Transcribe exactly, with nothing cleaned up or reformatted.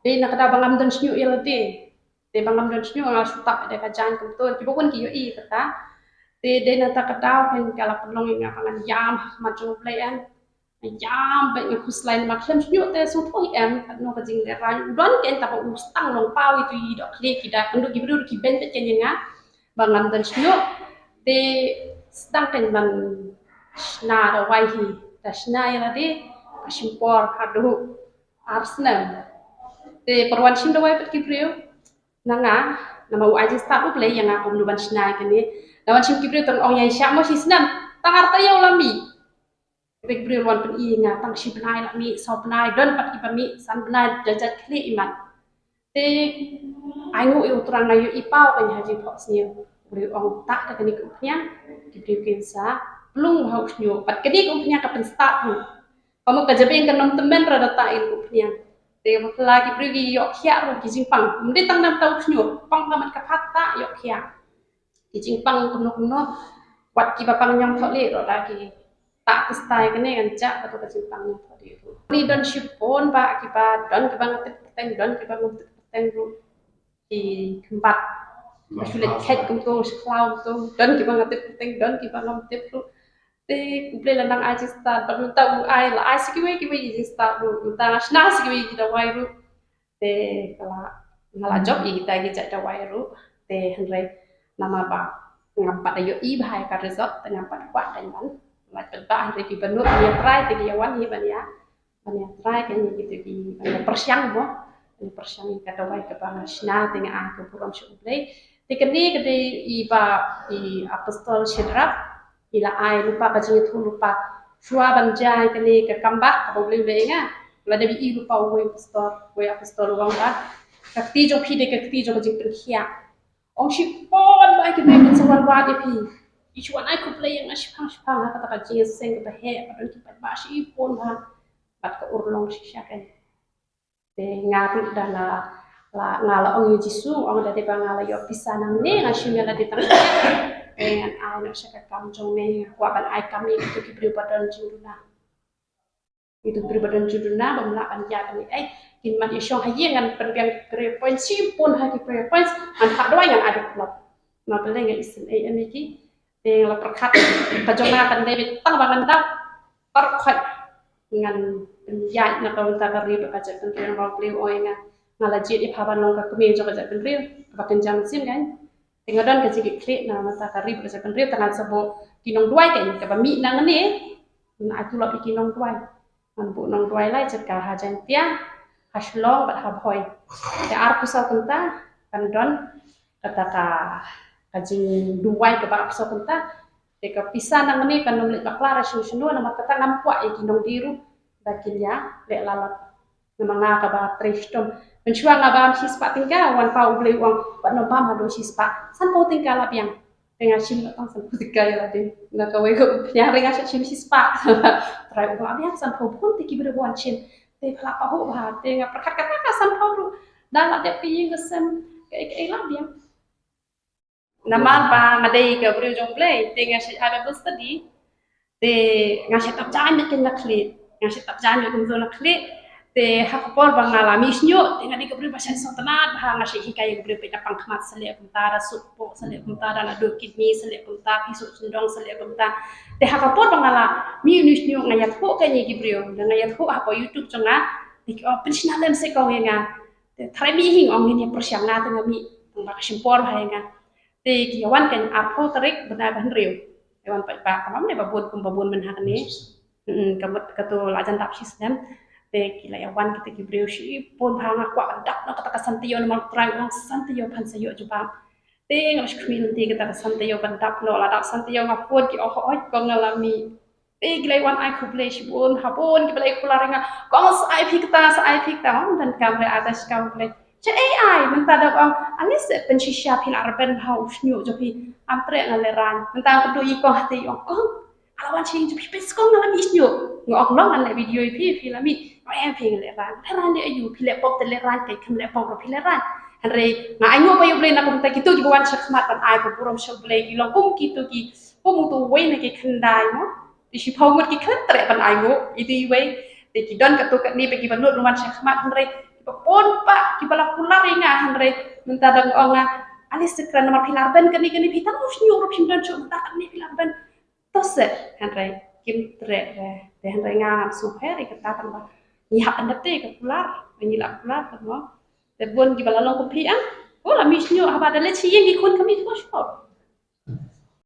Dei na ka daw ba ngam don shñiuh ïa lade. Te ba ngam don shñiuh nga shu tap da ka jaiñ kumto, kiba bun ki ïohi kata. Te dei na kata ka daw phin ka la pynlong ïa nga ba ngan ïam ha khmat jong U Blei em. Ïam bad nga khuslai namar khlem shñiuh te sngewthuh em katno ka jinglehrain. U don kein tang ba u sdang long paw ïa itu i dohkhlieh, ki da kynduh ki briew ki beiñ bad kein ïa nga ba ngam don shñiuh. Te sdang kein ban shna dawai hi, da shna ïa lade ka shim por haduh ar snem. Te pyrwan shim dawai bad ki briew na nga, namar u ai jingstad U Blei ïa nga kumno ban shna ïa kane. Da wan shim ki briew tang ong ïa i shah mo shi snem, tang ar taïew la mih. Ki briew wan pyni ïa nga tang shi bnai la mih, saw bnai, don pat kiba mih san bnai, da jait khlieh imat. Te ai nguh ïa U Trai, nga ïohi paw kein ha jingphohsniew. U briew ong tah da kane ka umphniang, ki briew kin sa plung ha u shñiuh. Bad kane ka umphniang ka pynstad ruh. Ka mut ka jabieng kan ym tymmen ra da tah ïa ka umphniang. Te ka pynkylla ki briew ki ïoh khiah ruh ki jingpang. Ym dei tang na bynta u shñiuh, pang ka mat ka phad tah ïoh khiah. Ki jingpang kumno kumno, wat kiba pang ñiangthohlieh ruh da ki tah tystai kane ngan jah kato ka jingpang ñiangthohlieh ruh. Ni don shibun bah kiba don kiba nga tip kyrteng, don kiba ngam tip kyrteng ruh. Ki khymbat ba shu leit kheit kumto, shu khlaw kumto, don kiba nga tip kyrteng, don kiba ngam tip ruh. Te U Blei la nang ai jingstad, bad mynta u ai, la ai sa kiwei kiwei ki jingstad ruh, mynta nga shna sa kiwei ki dawai ruh. Te ka la, nga la jop ïa kita ki jait dawai ruh. Te hynrei namar ba ngam pat da ïohi bha ïa ka result, te ngam pat kwah kein ban lait paidbah, hynrei kiba nud ban ïa try te ki ïa wan hi ban ïa, ban ïa try kein ïa kito ki, ban ïa pyrshang mo, ban ïa pyrshang ïa ka dawai kaba nga shna te nga ai ka burom sha U Blei. Te kane ka dei i ba i apostol Shadrach i la ai lypa ka jingïathuh lypa. Shuwa ban jia ïa kane ka kam bah kaba U Blei u la ai ïa nga, la dep ïohi lypa uwei u pastor, uwei apostol u ong ba ka kti jong phi dei ka kti jong ka jingpynkhiah. Ong shibun ba ki briew kin sa wan wad ïa phi. Ki shu wan ai khublei ïa nga shiphang shiphang ha kata ka jingïaseng kaba heh, ba don ki paidbah shibun bha. Bad ka urlong shisha kein. Te nga ruh da la, la, nga la ong ïa u Jisu, ong da dei ba nga la ïoh pisa nangne, nga shim ïa lade tang. Te ngan ai noh sha ka kam jong me, nga kwah ban ai kam ïa kito ki briew ba don jingduna. Kito ki briew ba don jingduna, bym lah ban ïa ban ai. Kin mat ïa shong ha ïing ngan pynbiang prayer points, shibun ha ki prayer points, ngan phah dawai ngan ai da klop. Namar balei nga isynei em ïa ki. Te nga la pyrkhat ka jong nga kan dei beit tang ba ngan dap. Baroh khoit ngan pynïaid na ka bynta ka ri bad ka jaitbynriew, namar U Blei u ong ïa nga, nga la jied ïa pha ban long ka kmie jong ka jaitbynriew kaba kynja mynsiem kein. Te nga don ka jingkitkhlieh na ka bynta ka ri bad ka jaitbynriew, te ngan sa buh ki nongduwai kein, kaba mih nangne ngan ai tulop ïa ki nongduwai. Ngan buh nongduwai lai jaka ha Jaintia, ha Shillong bad ha Bhoi. Te arphew saw kynta kan don kata ka, ka jingduwai kaba arphew saw kynta. Te ka pisa nangne kan ym leit bakla ra shano shano, namar kata ngam kwah ïa ki nongdie ruh ba kin ïa leh lalot. Namar nga kaba trei shitom. Mynshuwa nga bam shispah tyngka, wan paw U Blei u ong wat nym bam haduh shispah. Sanphew tyngka la biang. Te nga shim noh tang sanphew tyngka ïa lade. Na kawei ka umphniang ruh nga shah shim shispah. Trai u ong biang sanphew bun te ki briew ba wan shim. Te pha la pahuh bha, te nga pyrkhat kata ka sanphew ruh da la dep ka ïing ka sem kaei kaei la biang. Namar ba nga dei ka briew jong U Blei, te nga shait ai Bible study. Te nga shait tap jaiñ bad kein na khlieh. Nga shait tap jaiñ bad kumto na khlieh. Te ha ka por ba nga la mih shñiuh, te nga dei ka briew ba shait sngewtynnat bha, nga shait hikai ïa ka briew peit na pang khmat sa leh kumta, da suk poh sa leh kumta, da naduh kidney sa leh kumta, phi suk shyndong sa leh kumta. Te ha ka por ba nga la mih une u shñiuh nga ïathuh kein ïa ki briew, da nga ïathuh hapoh YouTube jong nga, te ki ong pynshna lem se kong ïa nga. Te tharai mih hi, nga ong ngin ïa pyrshang, nga te nga mih, tang ba ka shim por bha ïa nga. Te ki ïa wan kein arphew tarik bnai ba hynriew. Ïa wan paidbah, tang ba ym dei ba bun kum ba bun mynta ha kane. Hmm, ka mut kato la jan dap shi snem. Te ki la ïa wan kita ki briew shibun bha, nga kwah ban dap noh kata ka san taïew namar U Trai u ong san taïew phan sa ïoh jubab. Te nga la shu khmih lynti kata ka san taïew ban dap noh, la dap san taïew nga phone ki ong hooid kong nga la mih. Te ki la wan ai khublei shibun, ha bun kiba la ai khublei ïa nga. Kong sa ai phi kata, sa ai phi kata, ym donkam re ai da shikam khublei. Shaei ai, mynta da ong, ale se pynshisha phi la rben ha u shñiuh jong phi, am treh nga lehraiñ. Mynta nga kynduh ïa i kong hangtei ong, kong, nga la wan sha ïing jong phi, peit kong nga la mih shñiuh. Nga ong long ngan leh video ïa phi, phi la mih. Nga ong em phi nga lehraiñ. Lehraiñ leh aïu, phi leh pop te lehraiñ, phi khlem leh pop ruh phi lehraiñ. Hynrei nga ainguh ba ïa U Blei na ka bynta kito kiba wan sha khmat ban ai ka burom sha U Blei, ki long kum kito ki, kum uto uwei na ki khyndai mo. Te shiphew ngut ki khlem treh ban ainguh, ito iwei. Te ki don katto katne ba kiba nud ban wan sha khmat hynrei Bun pat kiba la kular ïa nga, hynrei mynta dang ong nga, ale sa kren namar phi la rben kane kane, phi tang u shñiuh ruh phim don shuh, mynta kane phi la rben. To se, hynrei kim treh re. Te hynrei nga ngam sngewpher ïa kata, tang ba ngi hap ban da te ka kular, ngi la kular tang mo. Te bun kiba la long kum phi, ah, ko la mih shñiuh haba da leit sha ïing ki khun ka mih ko shop.